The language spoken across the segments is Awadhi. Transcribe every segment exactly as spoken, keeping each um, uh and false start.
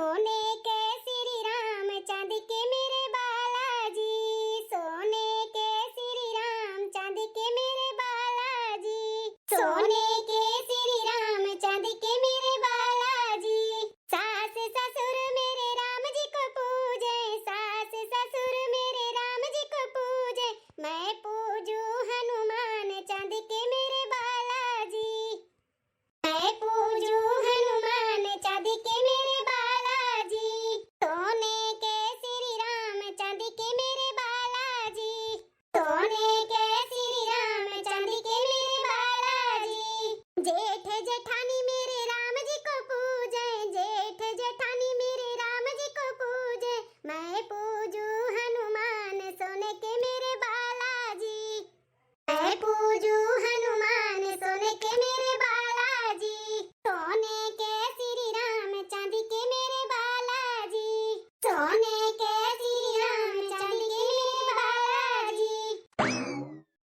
सोने के श्री राम, चांदी के मेरे बालाजी, सोने के श्री राम, चांदी के मेरे बालाजी, सोने के श्री राम, चांदी के मेरे बालाजी। सास ससुर मेरे राम जी को पूजे, सास ससुर मेरे राम जी को पूजे, मैं पूजू हनुमान चांदी के मेरे बालाजी। मैं पूजू हनुमान चांदी के मेरे बालाजी, सोने के श्री राम चांदी के मेरे बालाजी, सोने के श्री राम चांदी के मेरे बालाजी। जेठ जेठानी मेरे राम जी को पूजे, जेठ जेठानी मेरे राम जी को पूजे, मैं पूजू हनुमान सोने के मेरे बालाजी। मैं पूजू हनुमान सोने के मेरे बालाजी, सोने के श्री राम चांदी के मेरे बालाजी, सोने के श्री राम चांदी के मेरे बालाजी।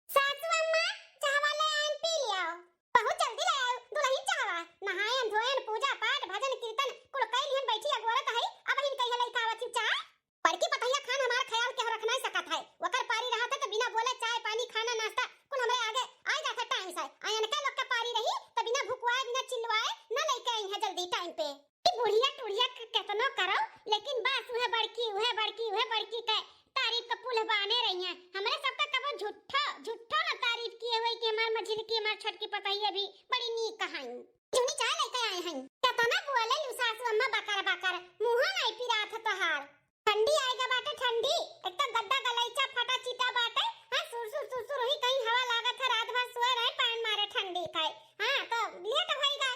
सासू अम्मा, चाहवा ले आइन पी लियाओ। बहुत जल्दी ले आयो दुलहिन चाहवा। नहायन धोयन, पूजा पाठ, भजन कीर्तन कुल कई लिहन, बैठी अगोरत है। अब हिन कहिया लइका आवत ही चाय। बड़की पतहिया खान हमार ख्याल केहू रख नाहीं सकत है। ओकर पारी रहत है त बिना बोले चाय पानी खाना नाश्ता कुल हमरे आगे आइ जात है टाइम से। आ इनके लोग के पारी रही त बिना भुकवाए बिना चिल्लवाए न लइके अइहैं जल्दी टाइम पे। ई बुढ़िया टुढ़िया के केतनो करो लेकिन बस उहे बड़की, उहे बड़की, उहे बड़की के तारीफ के पुल बाने रहिहैं। हमरे सबका कबो झूठो, झूठो न तारीफ किहे होई कि हमार मझिलकी, हमार छोटकी पतहिया भी बड़ी नीक कहाई। जूनी चाय लइके आए हैं। केतना बोले लू सासू अम्मा बकर बकर, मुँह नाहीं पिरात है तोहार। ठंडी आइगा बाटे ठंडी, एक तो गद्दा गलैचा फटा चिटा बाटे, हाँ, सुर सुर सुर सुर हुई कहीं हवा लागत है, रात भर सोए रहे पान मारे ठंडी खाए, हाँ, तो लेट होइगा।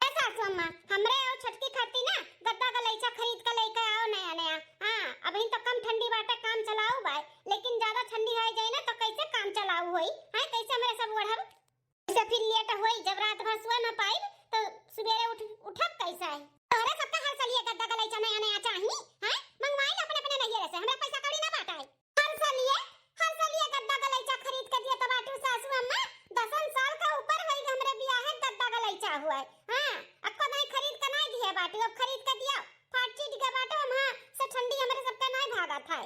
ए सासू अम्मा, हमरे और छोटकी खाती ना गद्दा गलैचा खरीद के लइके आओ नया नया, हाँ, अबहिन तो कम ठंडी बाटे काम चलाऊ बाय, लेकिन ज्यादा ठंडी होइ जाए ना तो कैसे काम चलाऊ होई, हाँ, कैसे हमरे सब ओढ़ब? जैसे फिर लेट होई, जब रात भर सोए ना पाइब, तो सुबेरे उठ, उठब कैसे? तोहरे सबका हर सलिए गद्दा गलैचा नया नया चाही, हैं? मंगवाई लो अपने अपने नैहरे से, हमरा पैसा कौड़ी ना बाटा है। हर सलिए, हर सलिए गद्दा गलैचा खरीद के दिया तो बाटू सासू अम्मा, दसन साल का ऊपर होई हमरे बियाहे गद्दा गलैचा हुआ है। हाँ, अक्को दाई खरीद के नाहीं दिए बाटू, अब खरीद के दिया, फाट चीट के बाटू, हम हाँ से ठंडी हमरे सबका नाहीं भागत है।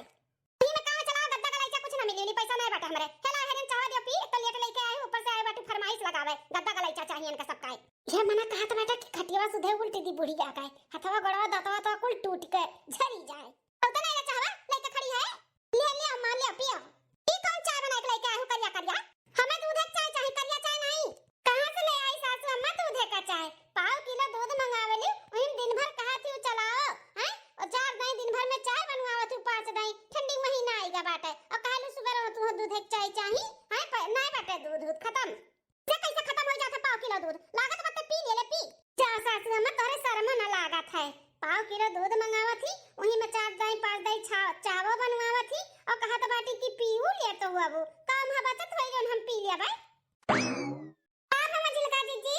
ई में कहाँ चलाओ गद्दा गलैचा, कुछ ना मिली, उनी पैसा नाहीं बाटे हमरे। हेला हेरन चावा दियो पी, एक तो लेट लइके आए, ऊपर से आए बाटू फरमाइश लगावे, गद्दा गलैचा चाहिए इनका सबका। ये मना कहत बाटे कि खटियावा सुधे उल्टी दी बुढ़िया का, हथवा गोड़वा दतवा तो कुल टूट के झरी जाए। अब तो नाहीं रे चाहवा, लइके खड़ी है, ले ले अम्मा ले पियो। ई कौन चाय बनाए के लइके आए हो करिया करिया? हमें दूधे के चाय चाही, करिया चाय नाहीं। कहाँ से ले आई सासू अम्मा दूधे का चाय? पाव किलो दूध मंगावेली, वही दिन भर कहा थी चलाओ, हैं? और चार दाई दिन भर में चाय बनवावत हूँ, पाँच दाई, ठंडी महीना आइगा बाटे, और कहलू सुबह रहो तू दूधे के चाय चाही, हैं? प-, नाहीं बाटे दूध, दूध खतम। से कैसे खतम हो जात है पाव किलो दूध? लागत बाटे पी ले, ले पी। जा सासू अम्मा, तोहरे शर्म न लागत है। पाव किलो दूध मंगावत ही, वही में चार दाई, पाँच दाई छा-, चावो बनवावत ही, और कहत बाटी कि पीऊ ले तो हुआ वो। काम है बचत होई जौन हम पी लिया भाई। का हो मझिलका जीजी?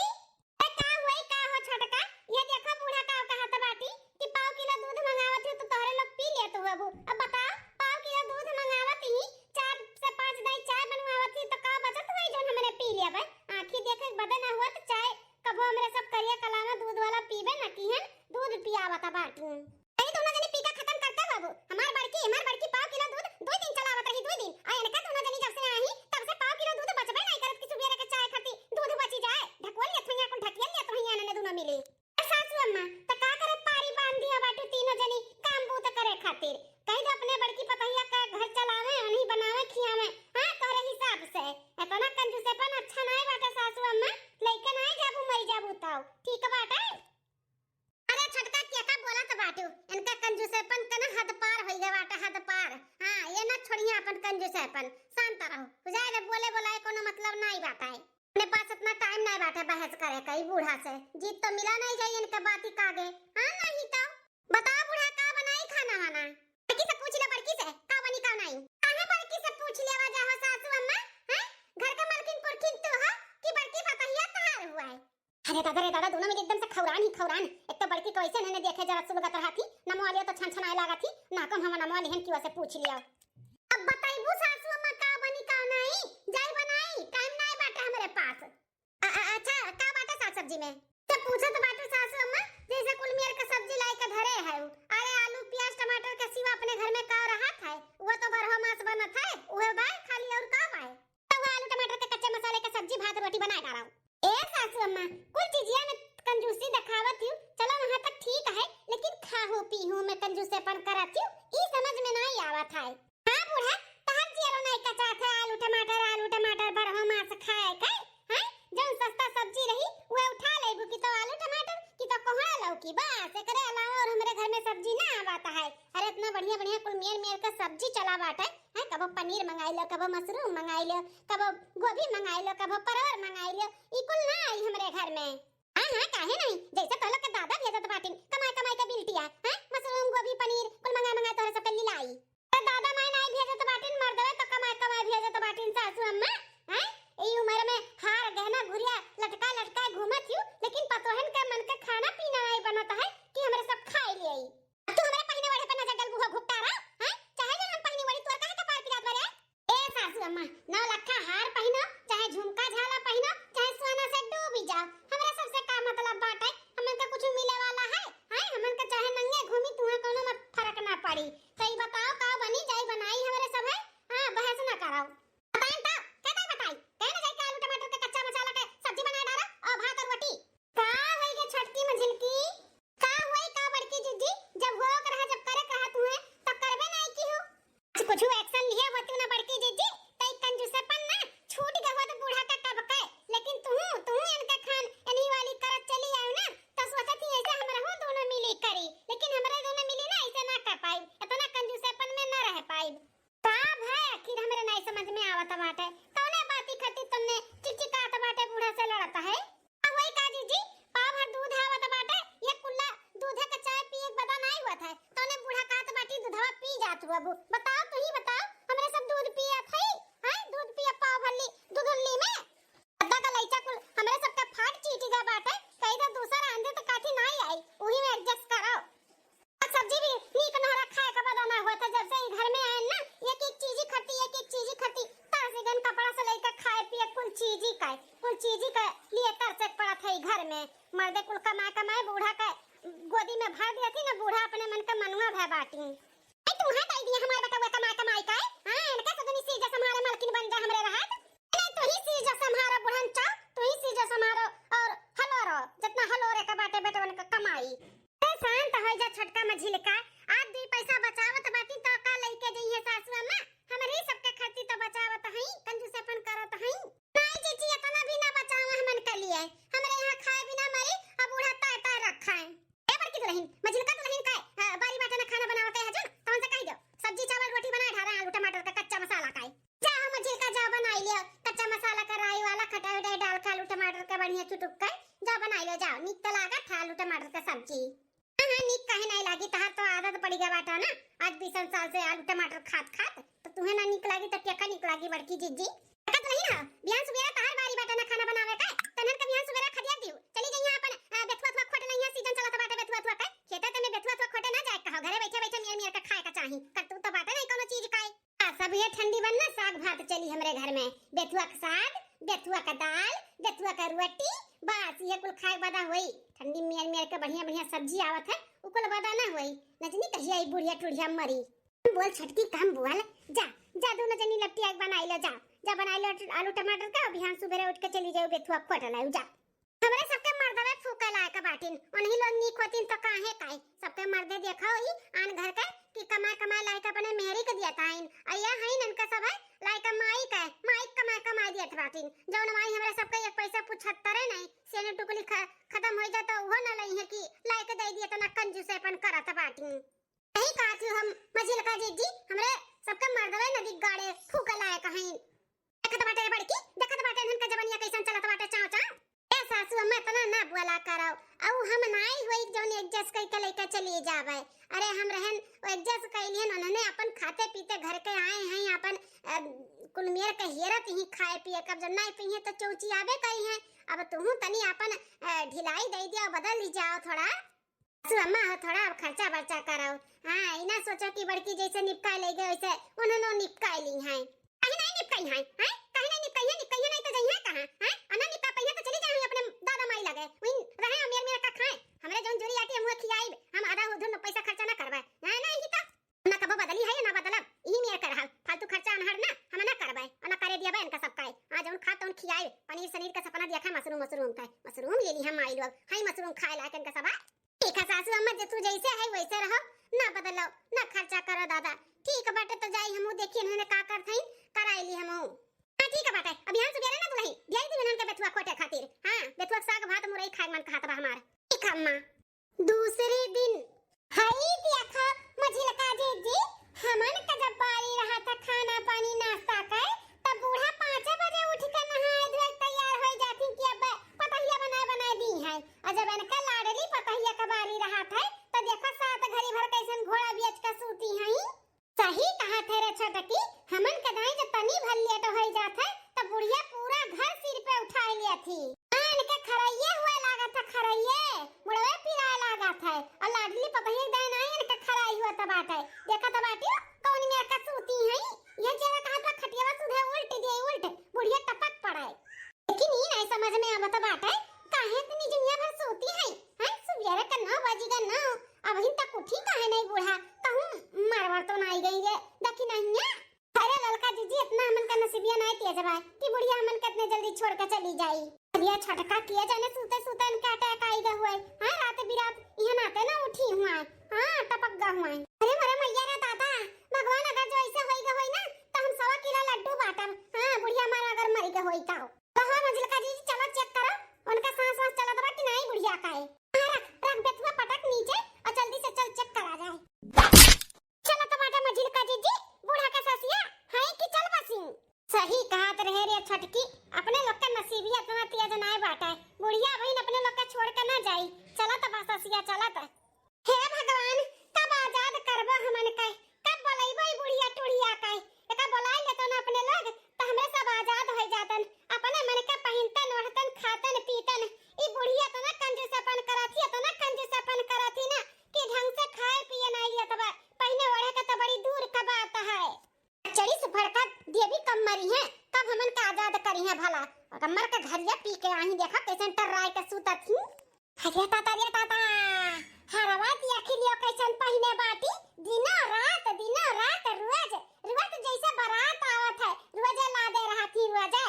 ए, का हुई, का हो छोटका? ये देखो बूढ़ा का कहत बाटी कि पाव किलो दूध मंगावत ही तो तोहरे लोग पी लेत हो अबू। अब बताओ, पाव किलो दूध मंगावत ही, चार से पाँच दाई चाय बनवावत ही तो का बचत होई जौन हमरे पी लेबे? आँखी देखे के बदे ना हुआ तो चाय कबो हमरे सब करिया कलावा दूध वाला पीबे ना किहन, दूध पियावत बाटी। अरे दोनों जने पी के खतम करते हो बाबू। हमार बड़की, हमार बड़की पाव किलो दूध दुई दिन चलावत रही, दुई दिन। आ इनका दोनों जनी जब से आई, तब से पाव किलो दूध बचबे नाहीं करत कि सुबेरे के चाय खाती दूध बची जाए। ढकुअल लेत होइया, कुल ढकियल लेत होइया इन्हने दोनों मिली। ए सासू अम्मा, त का करत पारी बांध दिया बाटू तीनों जनी काम बूत करे खातिर? कह दे अपने बड़की पतहिया का घर चलावे, उन्हीं बनावे खियावे, हाँ, तोहरे हिसाब से। इतना कंजूसेपन अच्छा नाहीं बाटे सासू अम्मा, लइके नाहीं जाबू, मरी जाबू ताऊ, ठीक बाटे? अरे छोटका, केका बोलत बाटू? इनका कंजूसेपन के ना हद पार होई गए बाटे, हद पार। हाँ, ये ना छोड़िया अपन कंजूसेपन, शांत रहो। बुझाए रे, बोले बोलाए कोनो मतलब नाहीं बाटे। अपने पास इतना टाइम नाहीं बाटे बहस करे का ई बूढ़ा से। जीत तो मिला नाहीं जाई इनके बाती कागे। हाँ, नाहीं तो। बताओ बूढ़ा, का बनाई खाना वाना? बड़की से पूछ ले, बड़की से, का बनी का नाहीं। काहे बड़की से पूछ लेवा जा हो सासू अम्मा? हैं? घर के मलकिन पुरखिन तू हो कि बड़की पतहिया तहार हुआ है? अरे दादा रे दादा, दोनों में एकदम से खौरान ही खौरान। एक तो बड़की कैसे नैने देखे जरा सुलगत रहा थी, नमवा लिया तो छन छन आए लागा थी, ना कम हम नमवा लिहन की वैसे पूछ लिया। अब बताइबू सासू अम्मा का बनी का नाहीं, जाई बनाई, टाइम नाहीं बाटे हमरे पास। अ-, अ-, अच्छा, का बाटे साग सब्जी में? जब पूछत बाटू सासू अम्मा, जैसे कुल मेर के सब्जी लाई के धरे है। अरे आलू, प्याज, टमाटर के सिवा अपने घर में का रहत है? वो तो बरहो मास बनत है, उहे बाय खाली और का बाय? तो वो आलू टमाटर के कच्चे मसाले के सब्जी, भात, रोटी बनाए डारा। ए सासू अम्मा, कुल चीजिया में कंजूसी दिखावत हूँ, चलो वहाँ तक ठीक है, लेकिन खाहू पीहू में कंजूसेपन करत हूँ, ई समझ में नहीं आवत है। हाँ बूढ़ा, तहर जियरो नहीं कचात है आलू टमाटर, आलू टमाटर बरहो मास खाए के, हैं? जौन सस्ता सब्जी रही, उहे उठा लेबू कि तो आलू टमाटर, कि तो कोहड़ा लौकी, बस एकरे अलावा और हमरे घर में सब्जी ना आवत है। अरे इतना बढ़िया बढ़िया कुल मेर मेर के सब्जी चला बाटे, हैं? कबो पनीर मंगाई लो, कबो मशरूम मंगाई लो, कबो गोभी मंगाई लो, कबो परवर मंगाई लो, ई कुल ना आई हमरे घर में। हाँ, हाँ, काहे नहीं? जैसे तो लोग के दादा भेजत बाटिन, कमाए, कमाए के बिल्टिया, हैं? मशरूम, गोभी, पनीर, कुल मंगाए, मंगाए तोहरे सबके लिलाई। तो दादा माई नहीं भेजत बाटिन, मर्दवे तो कमाए, कमाए भेजत बाटिन सासू अम्मा, हैं? ई उम्र में हार, गहना, गुरिया लटका, लटका घूमत हियो, लेकिन पतोहन के मन के खाना पीना नहीं बनत है कि हमरे सब खाए लिए। अब तू हमरे पहिने ओढ़े पे नजर डलबू हो घुपटारा, हैं? चाहे जो हम पहिने ओढ़ी, तोर काहे कपार पिरात बा रे? ए सासू अम्मा, नौ लखा हार पहिनो, चाहे झुमका झाला पहिनो, चाहे सोना से डूबी जाओ, हमरा सबसे का मतलब बाटे? हमन के कुछ मिले वाला है? हैं? हमन के चाहे नंगे घूमी, तुहे कौनो मत फर्क ना पड़ी। तो ई बताओ, का बनी जाई बनाई हमरे सब है? हाँ, बहस ना कराओ। बताई तो, के ताई बताई? कहे ना जाई के आलू टमाटर के कच्चा मसाला के सब्जी बनाए डारा और भात और रोटी। का होई गे छोटकी मझिलकी? का होई का बड़की जिज्जी? जब होए के रहा, जब करे के रहा तुहे, तब करबे नहीं की हो। आज कुछ action लिए होती ना बड़की जिज्जी, तो ई कंजूसेपन ना छूट गए होत बूढ़ा का कब के। लेकिन तू, तू इनके खान इन्हीं वाली करत चली आयो ना, तो सोचत ही ऐसे हमरहू दोनों मिली करी। लेकिन हमरे दोनों मिली ना ऐसे ना कर पाई, इतना कंजूसेपन में ना रह पाई। का भय आखिर हमरे नाई समझ में आवत बाटे, कौने बाती खातिर तुमने चिकचिकात बाटे, बूढ़ा से लड़त है? आ वही का जीजी, पाव भर दूध आवत बाटे, ये कुल्ला दूधे के चाय पिए के बदा नाई होत है, तौने बूढ़ा कहत बाटी दूधवा पी जात हुआ बू। बताओ, तू ही बताओ, हमरे सब दूध पियत हई, हैं? दूध पिए पाव भर ली, दूधुल्ली में। अद्दा का लइचा कुल हमरे सबके फाट चीटी जा बाटे, कहीं तो दूसर आंधी तो काठी नाई आई, उही में adjust करो। आ सब्जी भी नीक नहरा खाए के बदा ना होत है, जब से ई घर में आए ना, एक एक चीजी खती, एक एक चीजी खती, तरस गन कपड़ा से लेके खाए पिए कुल चीजी का, कुल चीजी के लिए तरसे के पड़त है ई घर में। मर्दे कुल कमाए कमाए बूढ़ा के गोदी में भर दिया थी ना, बूढ़ा अपने मन के मनुआ भय बाटी। ए, तू है ताई दिया हमारे बेटवा कमाए कमाए का, हाँ, इनके सदनी सीजा संभारे मलकिन बन जा हमरे रहत। ए, तू ही सीजा संभारो बुढ़न चाओ, तू ही सीजा संभारो और हलोरो, जितना हलोरे का बाटे बेटवन का कमाई। ए, शांत हो जा छोटका मझिलका, आज दुई पैसा बचावत बाटी तो का लइके जइहे सासु अम्मा, हमरे सबके खातिर तो बचावत हई, कंजूसेपन करत हई। नाई जीजी, इतना भी ना बचावा हमन के लिए, हमरे यहाँ खाए बिना मरी, अब बूढ़ा ताय ताय रखा है। ए बड़की दुलहिन, मझिलका दुलहिन का, अ, बारी बाटे ना खाना बनावा के हजन, तवन से कहि दो, सब्जी चावल रोटी बनाए ढारा, आलू टमाटर का कच्चा मसाला का है। जा हो मझिलका, जा बनाई लियो, कच्चा मसाला का राई वाला खटाई उटाई डाल के आलू टमाटर का बढ़िया चुटुक के, जा बनाई लियो, जाओ, नीक तो लागत है आलू टमाटर का सब्जी। हाँ, हाँ, नीक काहे नाई लागी, तहार तो आदत पड़ी गया बाटा ना, आज बीसन साल से आलू टमाटर खात खात, तो तुहे ना नीक लागी, तो केका नीक लागी बड़की जीजी? देखत नहीं ना, बिहान सुबेरा तहार बारी बाटा ना खाना बनावे का, तनहन के बिहान सुबेरा खदिया दियो, चली जइहा अपन, अ, बेथुआ थुआ खोट लइहा, सीजन चलत बाटे बेथुआ थुआ के, खेते ते में बेथुआ थुआ खोटे ना जाए कहो, घरे बैठे बैठे नियर नियर के खाए का चाही, कर तू तो बाटे नहीं कोनो चीज खाए। आ, सब ये ठंडी बन ना साग भात चली हमरे घर में। बेथुआ के साग, बेथुआ का दाल, बेथुआ का रोटी, बस ये कुल खाए बदा होई। ठंडी में मेर मेर के बढ़िया बढ़िया सब्जी आवत है, उ कुल बदा ना होई। नजनी कहिया ई बुढ़िया टुढ़िया मरी। बोल छोटकी कम बोल, जा, जा दोनों जनी लपटिया के बनाई लो, जा, जा बनाई लो आलू टमाटर का, बिहान सुबेरे उठ के चली जाओ बेथुआ खोट लाओ, जा। हमरे सबके मर्दवे फूके लायक बाटिन, उन्हीं लोग नीक होतिन तो काहे काहे? सबके मर्दे देखा होई आन घर के कि कमाए कमाए लायक अपने मेहरी के दियत आइन, आ ये हईन इनका सब है लायक माई के, माई के कमाए कमाए दियत बाटिन। जौन माई हमरे सबके एक पैसा पुछत तरे नहीं, सेने टुकली ख-, खतम हो जाता उहो न लई है कि लायक दे दिए तना कंजूसेपन करत बाटिन। यही कहत हूँ हम मझिलका जीजी, हमरे सबके मर्दवे नदी गाड़े फूके लायक हईन। देखत बाटे बड़की, देखत बाटे इनका जवनिया कैसन चलत बाटे चाव चाव। ए सासू अम्मा इतना ना बोला करो, अउ हम नाई होई जौन adjust कई के लेके चली जावे। अरे हम रहन adjust कई लिहन, उन्होंने अपन खाते पीते घर के आए हैं, अपन, अ, कुल मेर के हेरत ही खाए पिए, कब जब नाई पिए तो चौची आबे करी हैं। अब तुहू तनी अपन, अ, ढिलाई दे दिया, बदल ही जाओ थोड़ा। सासू अम्मा हो, थोड़ा अब खर्चा बर्चा करो। हाँ, ई ना सोचो कि बड़की जैसे निपकाए ले गए, वैसे उन्होंने निपकाए ली हैं। कहीं नहीं निपकाई हैं, हैं? कहीं नहीं निपकाई है, निपकाई है नहीं तो जइहे कहाँ, हैं? अना निपका पहिया तो चली जाए अपने दादा माई लगे। उन रहे अमीर मेर का खाए। हमरे जौन जोरी तुम खाए लायक इनका सब है। ठीक है सासू अम्मा, जे तू जैसे है वैसे रहो, ना बदलो, ना खर्चा करो दादा। ठीक बाटे, तो जाई हमहू देखी इन्होंने का करत हईं, कराई ली हमहू। हाँ ठीक बाटे, अब यहाँ सुबेरे ना दुलही, भेज दी इन्हन के बेथुआ खोटे खातिर। हाँ, बेथुआ के साग भात मुरई खाए मन कहत बा हमार। ठीक है अम्मा। दूसरे दिन। हई देखा मझिलका जीजी, हमन का जब बारी रहा था खाना पानी नाश्ता का, तब बूढ़ा पाँचे बजे उठ के नहाए धोए के तैयार होई जाथिन कि अब पतहिया बनाए बनाए दी है। और जब इनका लाडली पतहिया का बारी रहा था, तो देखा सात घड़ी भर कैसन घोड़ा बेच के सूती हैं। सही कहत है रे छोटकी, हमन के दाई जब तनी भर लेट होई जात है, तब बुढ़िया पूरा घर सिर पे उठाए लिया थी। हाँ, इनके खरइये हुए लागत है, खरइये, मुड़वे पिराए लागत है। और लाडली पतहिया के दाई ना इनके खराई हुआ त बाटे। देखत बाटी, कौन मेर का सूती हैं, ये जेरा कहत बा खटियावा सुधे उल्ट दिए, उल्ट, बुढ़िया टपक पड़े। लेकिन ई नहीं समझ में आवत बाटे, काहे इतनी दुनिया भर सोती है? हैं, सुबेरे का नौ बजी गा नौ, अबहिन तक उठी काहे नहीं बूढ़ा? कहूँ मारवार तो नहीं गई रे, देखी नहीं है? अरे ललका जीजी, इतना हमन का नसीबिया नहीं तेज बा कि बुढ़िया हमन के इतने जल्दी छोड़ के चली जाई। अरे छोटका किया जाने सूते सूते इनके अटैक आई गा हुआ है। हाँ, रात बिरात यहाँ नाते ना उठी हुआ है। हाँ, टपक गा हुआ है। अरे मोरे मैया रे दादा, भगवान अगर जो ऐसे होई गा होई ना, तो हम सवा किलो लड्डू बांटब। हाँ, बुढ़िया हमारा अगर मरी गा होई तो। कहो मझिलका जीजी, चलो चेक करो, उनका सांस वास चलत बा कि नाई बुढ़िया का है। हाँ, रख, रख बेथुआ पटक नीचे और जल्दी से चल चेक करा जाए। चलो टमाटर मझिलका जीजी, बूढ़ा का ससिया है कि चल बसी। सही कहत रहे रे छोटकी, अपने लोग का नसीबिया इतना तेज नाय बाटे, बुढ़िया बहिन अपने लोग का छोड़ के ना जाई। चलत बा ससिया, चलत। हे भगवान, कब आजाद करबो हमन के? कब बोलइबो ई बुढ़िया टुढ़िया के? एका बोलाइ लेतन अपने लोग, त हमरे सब आजाद होइ जातन। अपने मन के पहिनतन, ओढ़तन, खातन, पीतन। ई बुढ़िया त ना कंजूसपन करत ही, त ना कंजूसपन करत ही ना, कि ढंग से खाए पिए नाहीं लेत बा। पहिने ओढ़े के त बड़ी दूर का बात है। चढ़ी से भड़का देवी कब मरी है, कब हमन का आजाद करी है भला? अगर मर के घरिया पी के आही, देखा कैसन टर्राए के सूतत ही। अरे ताता, रे ताता, हरवा दिया खिलियो कैसन पहिने बाटी, दिनो रात, दिनो रात, रोज, रोज जैसे बारात आवत है, रोजे लादे रहत ही, रोजे।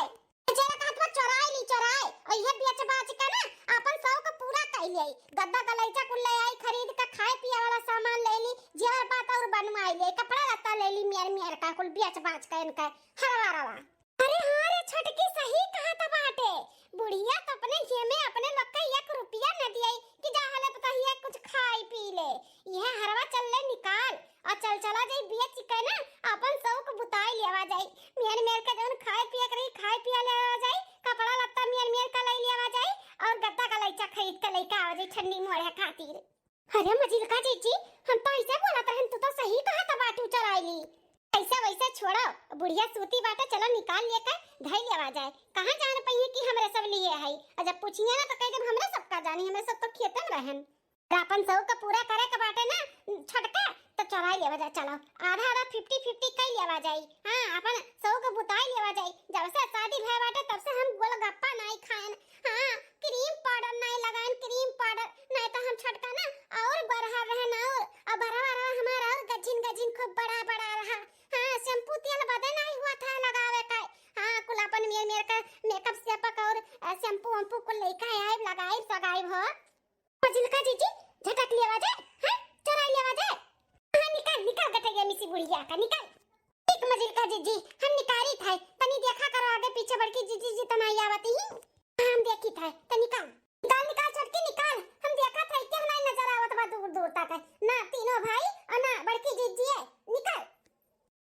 जेरा कहत बा चोराई ली, चोराई, और ये बेच बाच के ना आपन शौक पूरा कर ले। गद्दा गलैचा कुल ले आई, खरीद के खाए पिए वाला सामान ले ली, जेवर बात और बनवाई ले, कपड़ा लत्ता ले ली, मेर मेर का कुल बेच बाच के इनका हरवा रवा। अरे हाँ रे छोटकी, सही कहत बाटे। बुढ़िया त अपने जेब में अपने लोग का एक रुपया न दियाई कि जा हले पतहिया कुछ खाई पी ले। इहे हरवा चल ले निकाल और चल चला जाई बेच के ना अपन शौक बुताई लेवा जाई। मेर मेर के जौन खाए पिए के रही खाए पिया लेवा जाई, कपड़ा लत्ता मेर मेर का लई लेवा जाई और गद्दा गलैचा खरीद के लइके आवा जाई ठंडी में ओढ़े खातिर। अरे मझिलका जीजी, हम तो ऐसे बोलत रहन, तू तो सही कहत बाटू चोराई ली। ऐसे वैसे छोड़ो, बुढ़िया सूती बाटे, चलो निकाल लेके धई लेवा जाए। कहाँ जान पइहे कि हमरे सब लिए है, और जब पूछिए ना तो कह देब हमरे सब का जानी, हमरे सब तो खेते में रहन। अगर अपन शौक पूरा करे के बाटे ना छोटका, तो चोराई लेवा जाए, चलो आधा आधा फिफ्टी फिफ्टी कई लेवा जाई। हाँ, अपन शौक बुताई लेवा जाई। जब से शादी भय बाटे तब से हम गोलगप्पा नाई खाएन, हाँ, क्रीम पाउडर नाई लगाइन, क्रीम पाउडर, नाई तो हम छोटका ना और बरहर रहन और, और बरहर रहा हमारा और गजिन गजिन खूब बड़ा बड़ा रहा। हाँ, शैम्पू तेल बदे नाई हुआ था लगावे का। हाँ, कुल अपन मेर मेर का मेकअप सेपक और, अ, शैम्पू वैम्पू कुल लेके आए, लगाए सगाई हो। मझिलका जीजी, झटक लेवा जाए, हाँ, चोराई लेवा जाए। हाँ, निकाल, निकाल गटरिया मिसी बुढ़िया का, निकाल। ठीक मझिलका जीजी, हम निकालित है, तनी देखा करो आगे पीछे बड़की जीजी जी त नाई आवती ही। हाँ, हम देखित है, त निकाल। निकाल, निकाल छोटकी निकाल, हम देखत है, केहू नाई नजर आवत बा दूर दूर तक। ना तीनों भाई और ना बड़की जीजी है, निकाल।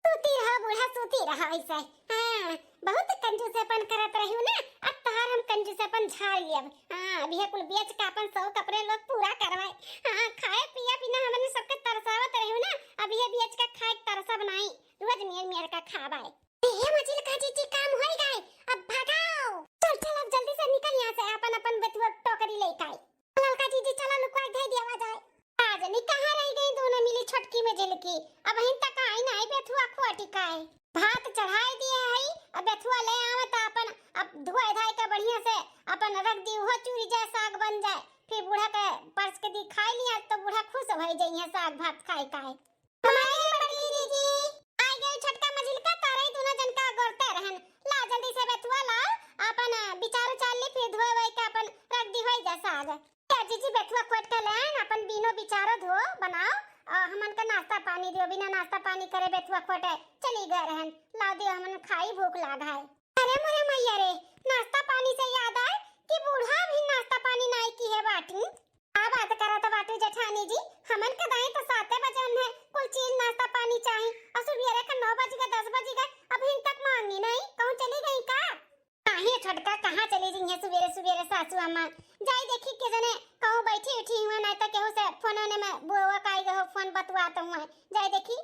सूती रहा बूढ़ा, सूती रहा ऐसे। हाँ, बहुत कंजूसेपन करत रही ना, अब तोहार हम कंजूसेपन झाड़ लेब। हाँ, अब ये कुल बेच के अपन शौक अपने लोग पूरा करवाए। हाँ, खाए पिए बिना हमने सबके तरसावत रही ना, अब ये बेच के खाए तरसब नाई, रोज मेर मेर का खाबाए। ए मझिलका जीजी, काम होई गए, अब भागाओ। चल चल, अब जल्दी से निकल यहाँ से, अपन अपन बेथुआ टोकरी लेके आई। ललका जीजी, चला लुकवा के धई दिया जाए। आज नी कहाँ रह गई दोनों मिली छोटकी मझिलकी, अबहिन तक आई नाई बेथुआ खोटी काए। भात चढ़ाई दिए हई, अब बेथुआ ले आवे त अपन अब धोए धाए के बढ़िया से अपन रख दी, उहो चूरी जाए, साग बन जाए, फिर बूढ़ा के परस के दी खाई लिया तो बूढ़ा खुश भई जइहे साग भात खाए काए। हमारी बड़की जीजी, आई गई छोटका मझिलका, तोरे दोनों जन का गोरते रहन। ला जल्दी से बेथुआ लाओ, अपन विचार उचार ली, फिर धोए वोए के अपन रख दी होई जा साग। ए जीजी, बेथुआ खोट के लेन, अपन बीनो बिचारो धो, बनाओ, और हमन का नाश्ता पानी दियो। बिना नाश्ता पानी करे बेथुआ खोटे चली गए रहन। लाओ दियो, हमन खाई, भूख लाग है। अरे मोरे मैया रे, नाश्ता पानी से याद आए कि बूढ़ा भी नाश्ता पानी नाई किहे बाटी। का बात करत बाटू जेठानी जी, हमन के दाई तो साते बजे उन्हें कुल चीज नाश्ता पानी चाही, और सुबेरे का नौ बज गए, दस बज गए, अभी तक मांगी नहीं, कहूँ चली गई का? काहे छोटका, कहाँ चली जइहे सुबेरे सुबेरे सासू अम्मा? जाई देखी के जने कहूँ बैठी उठी हुआ, नहीं तो केहू से फोन ओने में बुआ काई गए हो, फोन बतुआत हुआ। जाई देखी।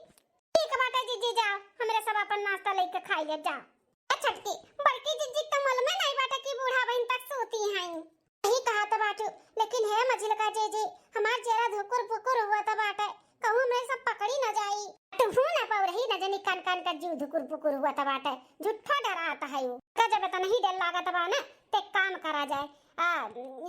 ठीक बाटे जीजी, जाओ, हमरे सब अपन नाश्ता लेके खाई ले, जाओ। ए छोटकी, बड़की जीजी के तो मालूम नहीं बाटे कि बूढ़ा बहन तक सूती हैं। यही कहा तो बाटू, लेकिन हे मझिलका जीजी, हमार जेरा धुकुर पुकुर हुआ तो बाटे, कहूँ हमरे सब पकड़ी न जाई। तुहू न पौरही न जनी कान कान का जीव धुकुर पुकुर हुआ तो बाटे, झूठा डरात है उ। का जब इतना ही डर लागत बा ना, ते काम करा जाए। आ,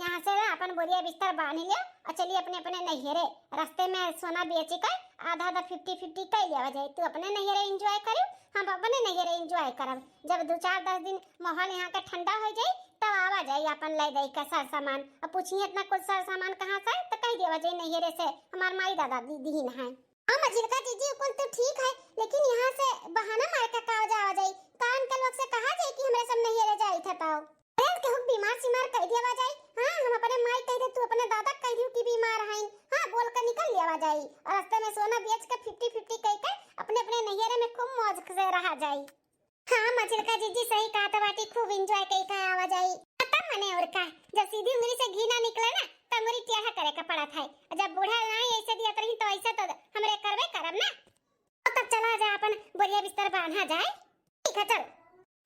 यहाँ से ना अपन बोरिया बिस्तर बांध लिया और चलिए अपने अपने नैहरे। रास्ते में सोना बेची कर आधा आधा फिफ्टी फिफ्टी कर लिया जाए। तू अपने नैहरे एंजॉय करियो, हम अपने नैहरे एंजॉय करब। जब दो चार दस दिन माहौल यहाँ के ठंडा हो जाए, तब आवा जाए अपन ले दे के सर सामान। अब पूछिए इतना कुल सर सामान कहाँ से, तो कह देवा जाए नैहरे से हमार माई दादा दी दीन है। हाँ मझिलका जीजी, कुल तो ठीक है, लेकिन यहाँ से बहाना मार के का जावा जाए? कान के लोग से कहा जाए कि हमरे सब नैहरे जाए थे तो। अरे, केहू बीमार सीमार कह दिया बा जाई। हाँ, हम अपने माई कह दे, तू अपने दादा कह दियो कि बीमार हईन। हाँ, बोल के निकल लिया बा जाई। और रास्ते में सोना बेच के फिफ्टी फिफ्टी कह के अपने अपने नैहरे में खूब मौज से रहा जाई। हाँ, मझिलका जीजी सही कहा तो बाटी, खूब एंजॉय कह के आवा जाई। खत्म मने और का, जब सीधी उंगली से घी ना निकले ना, तो अंगुरी टेढ़ा करे का पड़त है। जब बूढ़ा ना ऐसे दिया रही तो ऐसे तो हमरे करबे करब ना। तो तब चला जा, अपन बोरिया बिस्तर बांधा जाए। ठीक है, चल।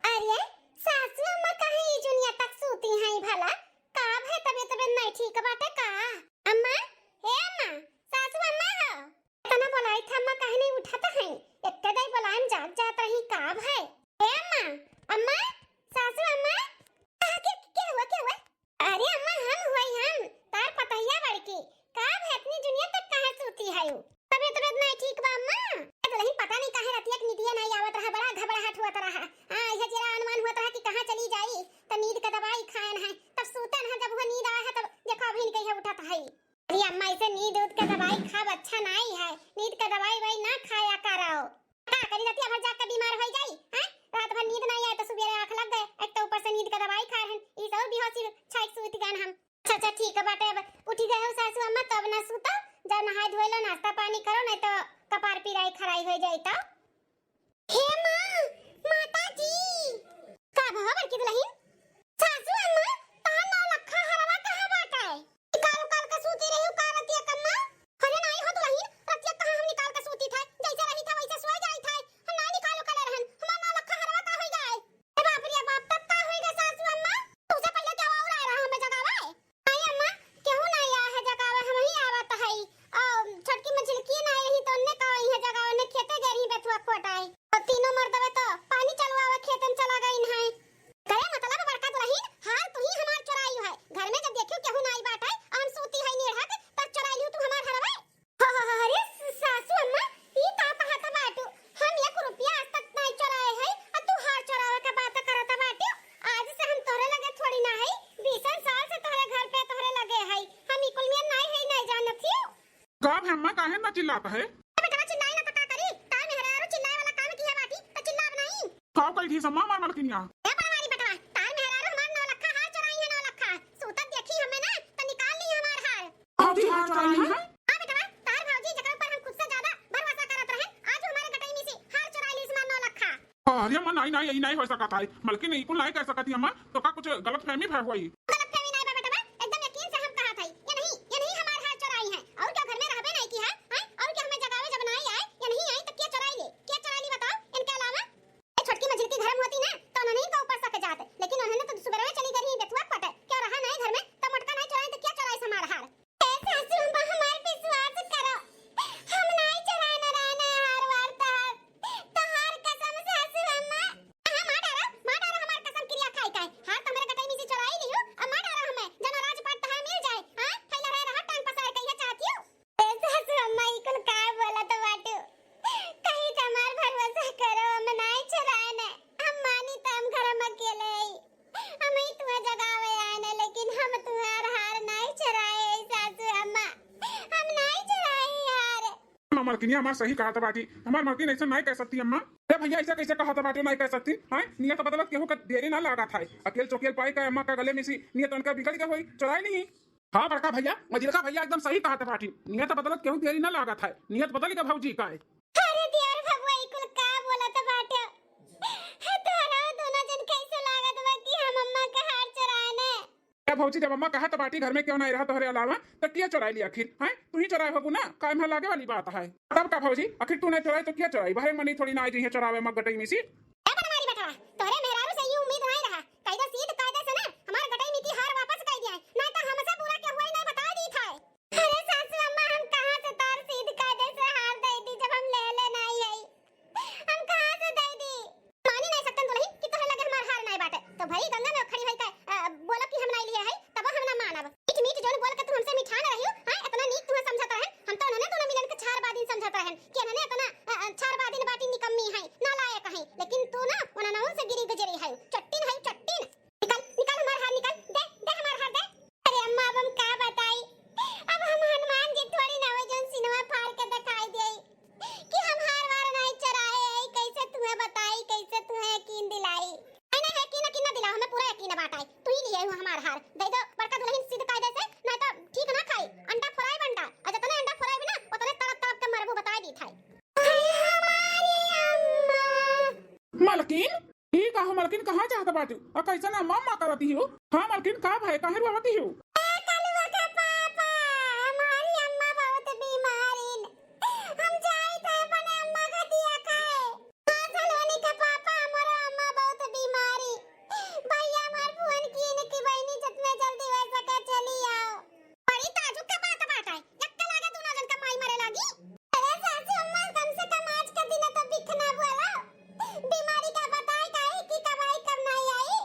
अरे, सासू अम्मा काहे ई जुनिया तक सूती हैं भला? का भय, तबीयत, तबीयत नहीं ठीक बाटे का? अम्मा, हे अम्मा, सासू अम्मा हो। इतना बोलाई था अम्मा, काहे नहीं उठत हैं? इतने देर बोलाए में जाग जात रही, का भय? हे अम्मा, अम्मा, सासू अम्मा। आ, के, के हुआ, के हुआ? अरे अम्मा, हम हुई हम, तार पतहिया बड़की। का भय, इतनी जुनिया तक काहे सूती है उ? तबीयत, तबीयत नहीं ठीक बा अम्मा। ए दुल्हन, पता नहीं काहे रतिया के नींदिया नहीं आवत रहा, बड़ा घबराहट हुआ रहा। हाँ, यह जरा अनुमान हुआ रहा कि कहाँ चली जाई, तो नींद का दवाई खायन है, तब सूतन है, जब वो नींद आया है तब देखो अभी इनके यहाँ उठत है। अरे अम्मा, ऐसे नींद उद का दवाई खाब अच्छा नहीं है, नींद का दवाई वही ना खाया करो। का करी, रतिया भर जाग के बीमार हो जाई, हैं? रात भर नींद नहीं आए तो सुबेरे आँख लग गए, एक तो ऊपर से नींद का दवाई खाए हैं, ई सब बेहोशी छाई सूत गए हम। अच्छा, अच्छा, ठीक है बाटे, अब उठी गए हो सासू अम्मा, तो अब ना सूतो, जाओ नहाए धोए लो, नाश्ता पानी करो, नहीं तो कपार पिराई खराई हो जाई तो। हे माँ, माता जी। का भवा बड़की दुल्हन? सासू अम्मा, तहार नौ लखा हरवा कहाँ बाटे? निकाल उकाल के सूती रही का रतिया कम्मा? अरे नाई हो दुल्हन, रतिया कहाँ हम निकाल के सूती थे, जैसे रही था वैसे सोए जाई थे, हम ना निकाल उकाले रहन, हमार नौ लखा हरवा का होई गए? ए बाप रे बाप, तब का होई गए सासू अम्मा? तुझसे पहले क्या और आ रहा हमें जगावे? नहीं अम्मा, केहू ना आया है जगावे, हम ही आवत हई। आ, छोटकी मझिलकी ना आई रही तो उनने कहा आई है जगावे, उन्हें खेते गए रही बेथुआ खोटाई। और तीनों मर्दवे तो पानी चलवावे खेतन चला गई है। करे मतलब बड़का दुल्हन, हार तू ही हमार चोराई है। घर में जब देखियो केहू ना आई बाटे, हम सूती है नेढ़क, तब चोराई लियो तू हमार हरवे। ह, ह, ह, अरे स-, सासू अम्मा, ई का कहत बाटू? हम एक रुपया आज तक नाई चोराए है, आ तू हार चोरावे के बात करत बाटू? आज से हम तोहरे लगे थोड़ी ना है, बीसन साल से तोहरे घर पे तोहरे लगे है। हम ई कुल में नाई है, नाई जानत ही। का भे अम्मा, काहे ना चिल्लात है? ए बेटवा, चिल्लाई ना तो का करी? तार मेहरारू चिल्लाए वाला काम किया बाटी, तो चिल्लाब नहीं। का कही थी सम्मा हमार मलकिनिया? ए बड़वारी बेटवा, तार मेहरारू हमार नौ लखा हार चोराई है, नौ लखा। सूतत देखी हमें ना, तो निकाल ली हमार हार। भौजी हार चोराई है? हाँ बेटवा, तार भौजी जकरा ऊपर हम खुद से ज्यादा भरोसा करत रहे, आज हमारे गटई में से हार चोराई ली हमार नौ लखा। अरे अम्मा, नहीं, नहीं, यही नहीं हो सकत है। मलकिन ई कुल नहीं कह सकत ही अम्मा, तो का कुछ गलतफहमी भय हुई? गलतफहमी नहीं बा बेटवा, एकदम यकीन से हम कहत हई। ये नहीं, ये नहीं हमार हार चोराई है। और क्या घर में रहबे नहीं की है, हैं? और क्या हमें जगावे जब नहीं आए, ये नहीं आई तो क्या चोराई ले? क्या चोराई ले बताओ? इनके अलावा ए छोटकी मझिलकी घर में होती ना, तो उन्होंने ही का ऊपर सक जात, लेकिन उन्होंने तो सुबह में चली गई रही बेथुआ खोटे। क्यों रहा नहीं घर में, तो मोटका नहीं चोराई तो क्या चोराई हमार हार? ए सासू अम्मा, हमार विश्वास करो, हम नाई चोराए न रहे न हार वार तहार, तहार कसम सासू अम्मा। हाँ, मार डारा, मार डारा हमार कसम किरिया खाई खाई। हार तो हमरे गटई में से चोराई लियो, हाँ, मलकिनिया हमार सही कहत बाटी। हमार मलकिन ऐसा नाहीं कह सकती अम्मा। अरे भैया, ऐसा कैसे कहत बाटे, नाहीं कह सकती? हाँ, नियत बदलत केहू का देरी ना लागत है। अकेल चोकेल पाई का अम्मा का गले में सी नियत उनका बिगड़ के होई, चुराई ली। हाँ बड़का भैया, मझिलका भैया एकदम सही कहत बाटी। नियत बदलत केहू देरी ना लागत है, नियत बदल के भौजी का है। अरे देवर बबुआ, ई कुल का बोलत बाटे? हे तोहरा दोनों जन कैसे लागत बा कि हम अम्मा का हार चुराए ने? ए भौजी, जब अम्मा कहत बाटी घर में केहू नाहीं रहा तोहरे अलावा, त के चुराई ली आखिर? हैं, तू ही चुराए होबू ना, का एम्हा लागे वाली बात है? तब का भौजी, आखिर तू नाहीं चुराई तो के चुराई? बाहरे मनी थोड़ी ना आई जइहे चुरावे अम्मा गटई में सी। ए बनवारी बेटवा, तोहरे मेहरारू से ई उम्मीद नाहीं रहा। कायदा सीध कायदे से ना हमार गटई में की हार वापस कर दिया, नाहीं तो हमसे बुरा केहू ही नाहीं बता दी था। अरे सासू अम्मा, हम कहाँ से तोर सीध कायदे से हार दे दी जब हम ले ले नाहीं है? हम कहाँ से दे दी? मानी नाहीं सकतन दुलहिन कि तोहरे लगे हमार हार नाहीं बाटे। तो भई गंगा में खड़ी भई का, अ, बोलब कि हम नाहीं लिए है, तबो हम ना मानब। मीठ मीठ जौन बोल के तू हमसे मिठा ना रहियो, हाँ, इतना नीक तुहे समझत रहन, हम तो उन्होंने दोनों मिलन के छार बादिन समझत रहन कि उन्होंने इतना, अ, अ, छार बादिन बाटी निकम्मी है, नालायक है, लेकिन तू ना उन्होंने उनसे गिरी गुजरी है, चट्टिन है, चट्टिन। निकल, निकल हमार हार निकल, दे, दे हमार हार दे। अरे अम्मा, अब हम का बताई, अब हम हनुमान जी थोड़ी ना हो जौन सिनवा फाड़ के दिखाई दे कि हम हार वार नाहीं चुराए हई, कैसे तुहे बताई, कैसे तुहे यकीन दिलाई? नहीं, नहीं, यकीन, यकीन ना दिलाओ, हमें पूरा यकीन बात आई, तू ही लिए हो हमार हार, दे दो बड़का दुलहिन सीध कायदे से, नाहीं तो ठीक ना खाई, अंडा फ्राई बंडा, और जितने अंडा फ्राई भी ना, उतने तड़प तड़प के मरबू, बताई दी थाई। अरे हमारी अम्मा। मलकिन, ई का हो मलकिन, कहाँ जात बाटू? आ कैसन अम्मा अम्मा करती हो? हाँ मलकिन, का भय, काहे रोवती हो? ए कलुआ के पापा, हमारी अम्मा बहुत बीमारिन। हम जाई थे अपने अम्मा का दिया खाए। हाँ सलोनी के पापा, हमारा अम्मा बहुत बीमारी। भैया हमार फोन कीन कि बहिनी जितने जल्दी हो सके चली आओ। बड़ी ताजुब के बात बाटे, यक्का लागे दोनों जन का माई मरे लागी। अरे सासू अम्मा, कम से कम आज का दिन तो बिख ना बोला। बीमारी का बताए काहे कि कब आई कब नाहीं आई।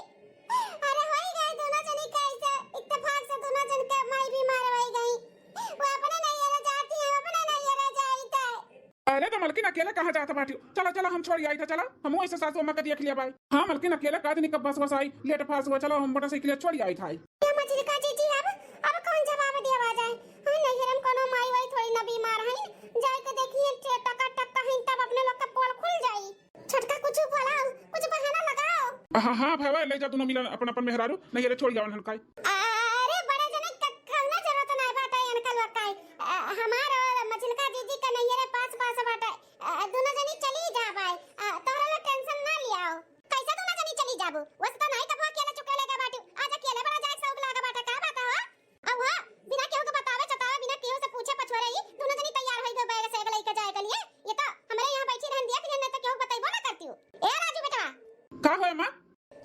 अरे होई गए दोनों जनी का ऐसे इत्तेफाक से दोनों जन के माई बीमार होई गई। वो अपने नैहरे जाती है, अपने नैहरे जाई थे। अरे तो मलकिन अकेले कहाँ जात बाटी? चला चला हम छोड़ी आई था, चला। हमहू ऐसे सासू अम्मा का देख लिया बाई। हाँ मलकिन अकेले का दिन कब बस बस आई, लेट फास हुआ, चला हम मोटरसाइकिल छोड़ी आई था। ये मझिलका जीजी, अब, अब कौन जवाब देवा जाए? हाँ, नैहरम कोनो माई वाई थोड़ी ना बीमार है, जाए के देखिए टे-, टका टका है, तब अपने लोग का पोल खुल जाई। छोटका कुछ बोलाओ, कुछ बहाना लगाओ। हाँ हाँ भाई, ले जा दोनों मिलन अपन अपन मेहरारू, नैहरे छोड़ी जावन हन काई। अरे बड़े जने क-, कौनो जरूरत ना बाटे इनका लोग काई। अ, हमार और मझिलका जीजी का नैहरे पास पास बाटे। अ, दोनों जनी चली जा बाई। अ, तोहरा लोग टेंशन ना लियाओ। कैसे दोनों जनी चली जाबू? वैसे तो नाहीं कबो अकेले चुकेले गए बाटू। आज अकेले बड़ा जाए शौक लागा बाटे, का बात हो? अब हाँ, बिना केहू के बतावे चतावे, बिना केहू से पूछे पछोरे ही दोनों जनी तैयार होई गए बैग से एक लइके जाए के लिए। ये तो हमरे यहाँ बैठी रहन दिया, फिर नहीं तो केहू के बतैबो ना करती हूँ। ए राजू बेटवा। का होए माँ?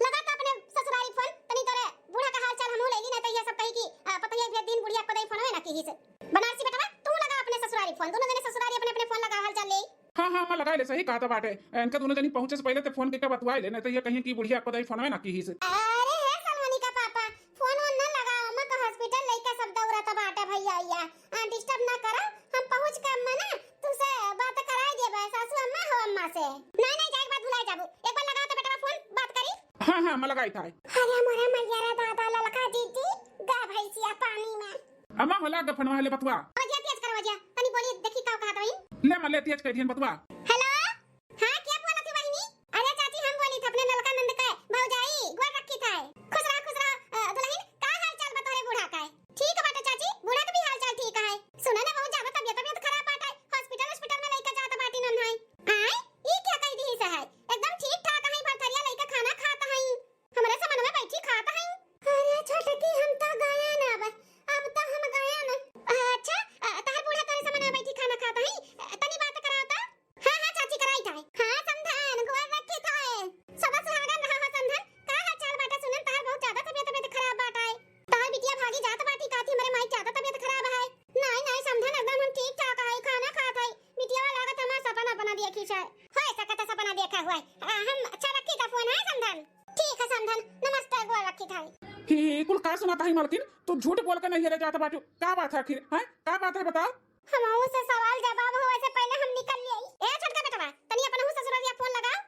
लगा तो अपने ससुरारी फोन, तनी तोरे बूढ़ा का हाल चाल हमहू ले ली, नहीं तो ये सब कही कि, अ, पता ही है, दिन बुढ़िया को दई फोन होए ना की ही से। बनारसी बेटवा, तू लगा अपने ससुरारी फोन, दोनों जने ससुरारी अपने अपने फोन लगा हाल चाल ले। हाँ, हाँ, मैं लगाई ले, सही कहत बाटे। इनका दोनों जनी पहुँचे से पहिले ते फोन कइके बतवाई ले, नहीं तो ये कहिए कि बुढ़िया को दई फोनवे ना कीहिस। अरे हे सलोनी का पापा, फोन वोन ना लगाओ, अम्मा का हॉस्पिटल लइका सब दौड़त बाटे भैया, या, आ, डिस्टर्ब ना करो, हम पहुँच के अम्मा ना तुमसे बात कराई देबे, सासू अम्मा हो अम्मा से। नहीं, नहीं, जाए के बाद भुलाए जाबू, एक बार लगाओ तो बेटवा फोन, बात करी। हाँ, हाँ, मैं लगाई था। अरे मोरे मैया रे दादा, ललका जीजी, गा भैंसिया पानी में। अम्मा, होला ग फोनवा, हेले बतवा। आवाजिया तेज कर, आवाजिया। तनी बोली, देखी का कहत हई। ले माँ, ले तेज कर दिहन बतवा। हेलो, हाँ, के बोलत ही बहिनी? अरे चाची, हम बोली थे अपने नलका नंद के भौजाई, गोर रखी थे। खुश रहा, खुश रहा। अ, दुलहिन, का हाल चाल बा तोहरे बूढ़ा का? ठीक बाटे चाची, बूढ़ा के भी हाल चाल ठीक है। सुना ना, बहुत ज्यादा तबियत, तबियत खराब बाटे, हॉस्पिटल, हॉस्पिटल में लइके जात बाटी नन्हाई। आय, ई क्या कह दी से है? एकदम ठीक ठाक है, भरथरिया लइके खाना खात है। हमरे समनवा बैठी खात हई। अरे छोटकी, हम तो गया ना, अब, अब तो हम गया ना। अच्छा, अ, तहर बूढ़ा तोरे समनवा बैठी खाना खात हई, अ, तनी बात कराओ तो। हाँ, हाँ, चाची, कराई था। हाँ, समधन, गोर रखी था। सदा सुहागन रहा हो, समधन। का हाल चाल बाटे? सुनन तहर बहुत ज्यादा तबियत, तबियत खराब बाटे। तहर बिटिया भागी जात बाटी, काथी हमरे माई ज्यादा तबियत खराब है। नहीं, नहीं, समधन, एकदम हम ठीक ठाक है, खाना खात है। बिटिया लागत हमार सपना, अपना देखी है। होए सकत है सपना देखा हुआ है। आ, हम अच्छा रखी था फोन, है समधन? ठीक है समधन, नमस्ते, गोर रखी थाई। हे, कुल का सुनाता है मलकिन? तू झूठ बोल के नैहरे जात बाटू, का बात है आखिर, हैं? का बात है बताओ? हमहू से सवाल जवाब होवे से पहले हम निकल लिए। ए छोटका बेटवा, तनी अपनहू ससुररिया फोन लगाओ।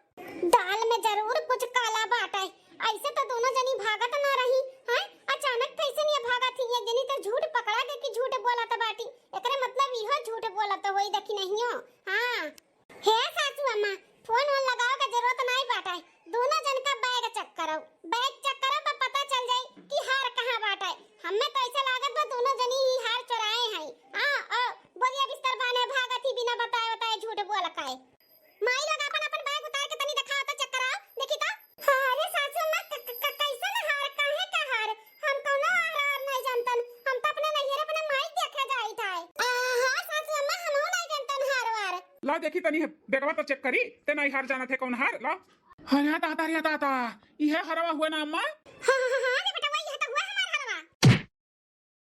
दाल में जरूर कुछ काला बाटे, ऐसे तो दोनों जनी भागत ना रही, हैं? अचानक कैसे नहीं भागत ही? एक जनी तो झूठ पकड़ा के कि झूठ बोलत बाटी, एकरे मतलब इहो झूठ बोलत तो होई देखी नहीं हो। हाँ। हे सासू अम्मा, फोन वोन लगावे के जरूरत नाई बाटे। दोनों जन का बैग चेक करो, बैग चेक करो तो पता चल जाई कि हार कहाँ बाटे। हमें तो ऐसा लागत बा दोनों जनी ही हार चुराए हैं। हाँ, ओ, बोरिया बिस्तर बाने भागत ही बिना बताए बताए झूठ बोल काए। माई लोग अपन अपन बैग उतार के तनी देखाओ तो चेक कराओ, देखी तो। हाँ, अरे सासू अम्मा, क-, क-, क-, कैसन हार, काहे का हार? हम कौनो हार, हार नहीं जानतन। हम तो अपने नैहर अपने माई के देखे जाइत है। आ, हाँ सासू अम्मा, हमहू नहीं जानतन हार वार। ला देखी तनी, बेगवा तो चेक करी, ते नहीं हार जानत है कौन हार, ला। अरे दादा, अरे दादा, इहे हरवा हुआ ना अम्मा? हाँ, हाँ, हाँ, हाँ, रे बेटा, वही है तो हुआ हमार हरवा।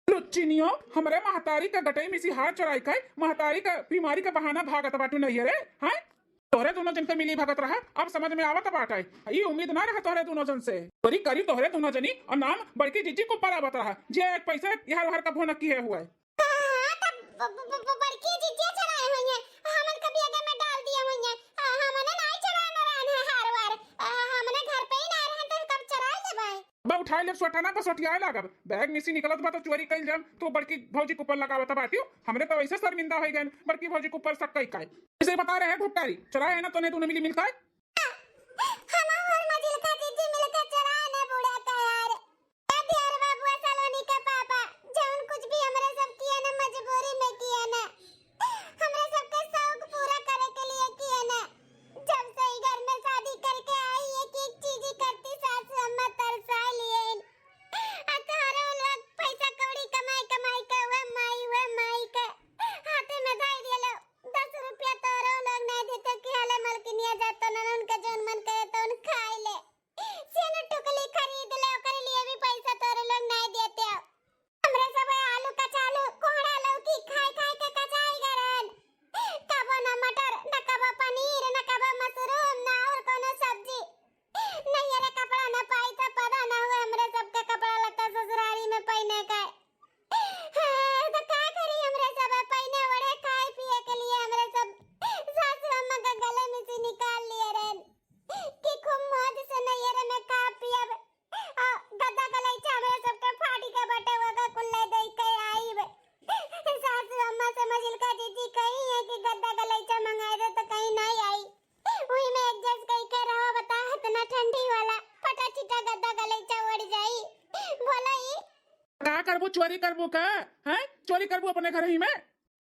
लुच्चिनियो, हमरे महतारी का गटई में से हार चुराई के, महतारी का बीमारी का बहाना भागत बाटू नहीं रे, हैं? तोहरे दोनों जन के मिली भगत रहा, अब समझ में आवत बाटे। ई उम्मीद ना रहा तोहरे दोनों जन से। चोरी करी तोहरे दोनों जनी और नाम बड़की जिज्जी के ऊपर आवत रहा, जे एक पैसा यहाँ हर का भोनक किहे हुआ है। हाँ, तब ब-, ब-, ब-, ब-, बड़की जिज्जी चुराए हुई हैं, हमन के बेगे में डाल दिए हुई हैं। आ, हमने नाई चुराए न रहन है हार वार। आ, हमने घर पे ही ना रहन तो कब चुराए लेबै? बा उठाए लेब सोटाना, बस सोटियाए लागब। बैग में से निकलत बा तो चोरी कइल जाम, तो बड़की भौजी के ऊपर लगावत बाटियो। हमरे तो वैसे शर्मिंदा हो गए, बड़की भौजी के ऊपर शक कई काए। इसे बता रहे हैं घुट्टारी, चुराए है ना तोने दोनों मिली मिलकर? हम और मजिलका जीजी मिलकर चुराए ने बूढ़ा का यार। ए दियर बाबुआ सलोनी के पापा, जौन कुछ भी हमरे सब किए ना मजबूरी में किए ना। हमरे सबके शौक पूरा करे के लिए किए ना। जब से ई घर में शादी करके आई, एक एक चीज ही करती सासू अम्मा तरसा लिए। आ तोहरे उ लोग पैसा कौड़ी कमाई कमाई के उहे माई, उहे माई के हाथे में धई दिए लो। दस रुपया तोहरे उ लोग नहीं देते कि हले मलकिनिया जा तो ननन के जौन मन करे तौन खाई ले। सेन टुकली खरीद ले, ओकरे लिए भी पैसा तोहरे लोग नहीं देते। हमरे सब आलू कचालू, कोहड़ा लौकी खाई खाई के कचाई गरन। कबो ना मटर, ना कबो पनीर, ना कबो मशरूम, ना और कोनो सब्जी। नहीं अरे कपड़ा ना पाई तो पता ना हुए हमरे सबके कपड़ा लत्ता ससुरारी में पहने के। हाँ, तो का करी हमरे सब पहने ओढ़े खाए पिए के लिए हमरे सब सासू अम्मा के गले में से निकाल लिए रहन कि खूब मौज से नैहरे में खा पियब। आ, गद्दा गलैचा हमरे सबके फाड़ी के बटे वगा कुल्ले दे के आईब। सासू अम्मा से मजिलका जीजी कही है कि गद्दा गलैचा मंगाए दे तो कहीं नहीं आई। वही में एडजस्ट कई के रहो, बता इतना ठंडी वाला फटा चिटा गद्दा गलैचा ओढ़ जाई। बोला ई का करबू, चोरी करबू का? हैं, चोरी करबू अपने घर ही में?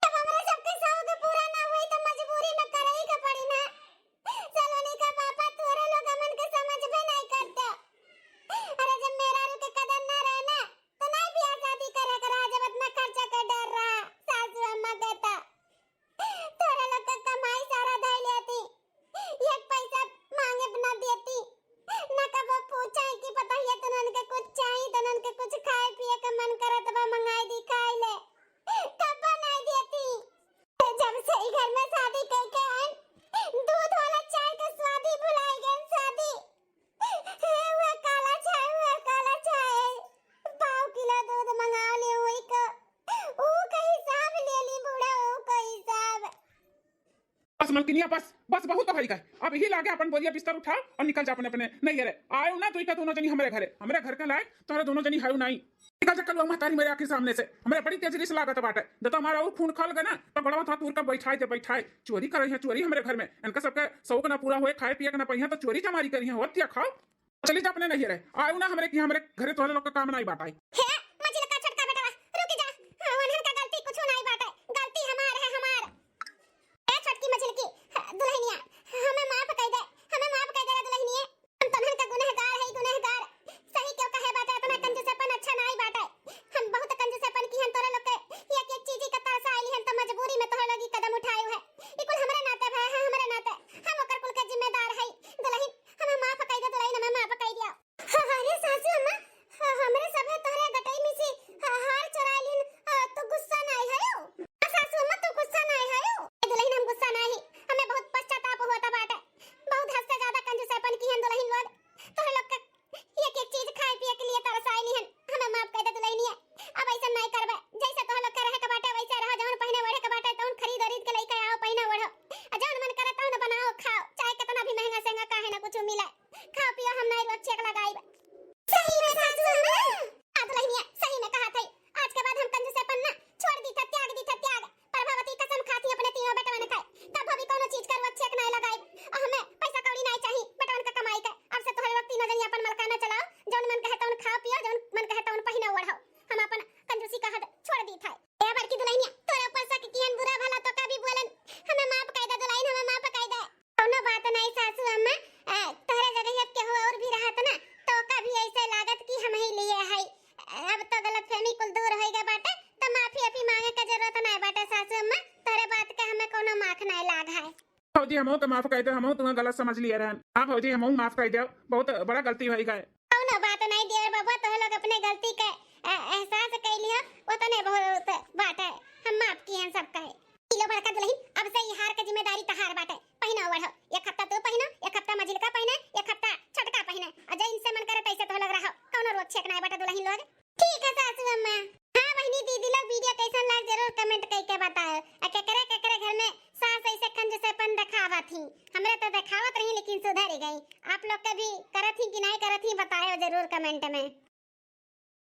जब हमरे सबके शौक पूरा ना होई तो मजबूरी में करही के पड़ी ना। सलोनी का पापा तोरे लोग हमन के समझबे नहीं करते। अरे जब मेहरारू के कदर ना रहे ना तो नहीं बियाह शादी करे के रहा, जब इतना खर्चा के डर रहा सासू अम्मा के तो। तोरे लोग के कमाई सारा धई लेती, एक पैसा मांगे ना देती, ना कबो पूछे कि पता ये तुनन के कुछ चाही, तुनन के कुछ खाए पिए के मन करत बा मंगाई दी खाई ले, कबो नहीं देती। जब से ई घर में शादी करके आए, दूध वाला चाय का स्वाद ही भुलाई गए, स्वाद ही। हे हुआ काला चाय, हुआ काला चाय, पाव किलो दूध मंगा ले हुई को, ऊ का हिसाब ले ली बूढ़ा, ऊ का हिसाब। बस मलकिनिया, बस, बस बहुत हो गई। अब यही लागे अपन बोरिया बिस्तर उठाओ और निकल जा अपने अपने नैहरे। आयो ना तू का दोनों जनी हमरे घरे, हमरे घर के लायक तोहरे दोनों जनी हयो नहीं। निकल जा कलुआ महतारी मेरे आँखी सामने से, हमरे बड़ी तेज रिस लागत बाटे। जब तो हमारा ऊ खून खल गए ना तो गोड़वा था तूर का बैठाए दे बैठाए। चोरी करे हैं चोरी हमरे घर में, इनका सबके शौक ना पूरा होए, खाए पिए के ना पहिया तो चोरी चमारी करी हैं, होत या खाओ। चली जा अपने नैहरे, आयो ना हमरे कि हमरे घरे तोहरे लोग का काम नहीं बाटाई। हे मझिलका छोटका बेटवा, रुक जा। हाँ, उन्हन का गलती कुछ नहीं बाटे, गलती हमार है, हमार। ए छोटकी मझिलकी दुल्हनिया, हमें माफ कर दे, हमें माफ कर दे रे दुल्हनिया। हम तोहन का गुनहगार है, गुनहगार। सही क्यों कहे बाटे, इतना कंजूसपन अच्छा नहीं बाटे। हम बहुत कंजूसपन की हम तोरे लोग के एक एक चीज का तरसा आइली हम तो मजबूरी में तोहरे लोग ई कदम उठाए है। ई कुल हमरे नाते भय है, हमरे नाते। हम ओकर कुल के जिम्मेदार है। दुल्हन हमें माफ कई दे, दुल्हन हमें माफ कई दिया। हाँ, हाँ, अरे सासू अम्मा, हाँ, हमरे सब है तोहरे गटे नाय लाग है। भौजी, हमहू के माफ कर दो, हमहू तुम्हें गलत समझ लिए रहन। हाँ भौजी, हमहू माफ कर दो, बहुत बड़ा गलती होइ गए। कौनो बात नहीं देवर बबुआ, तोह लोग अपने गलती के, अ, एहसास कैली हो, उतने बहुत बात है, हम माफ किए हैं सबका है। ई लो बड़का दुलहिन, अब से ई हार के जिम्मेदारी तहार बाटे। पहिनो ओढ़ो, एक हफ्ता तू पहिनो, एक हफ्ता मझिलका पहिने, एक हफ्ता छोटका पहिने। और जे इनसे मन करे तैसे तोह लोग रहो, कौनो रोक छेक नाय बाटे दुलहिन लोग। ठीक है सासू अम्मा। हाँ बहिनी दीदी लोग, video कैसन लाग जरूर comment कइके बताओ। आ केकरे केकरे घर में सास ऐसे कंजूसेपन देखावत ही, हमरे तो देखावत रही लेकिन सुधर गई। आप लोग के भी करत ही कि नाय करत ही बताओ जरूर comment में।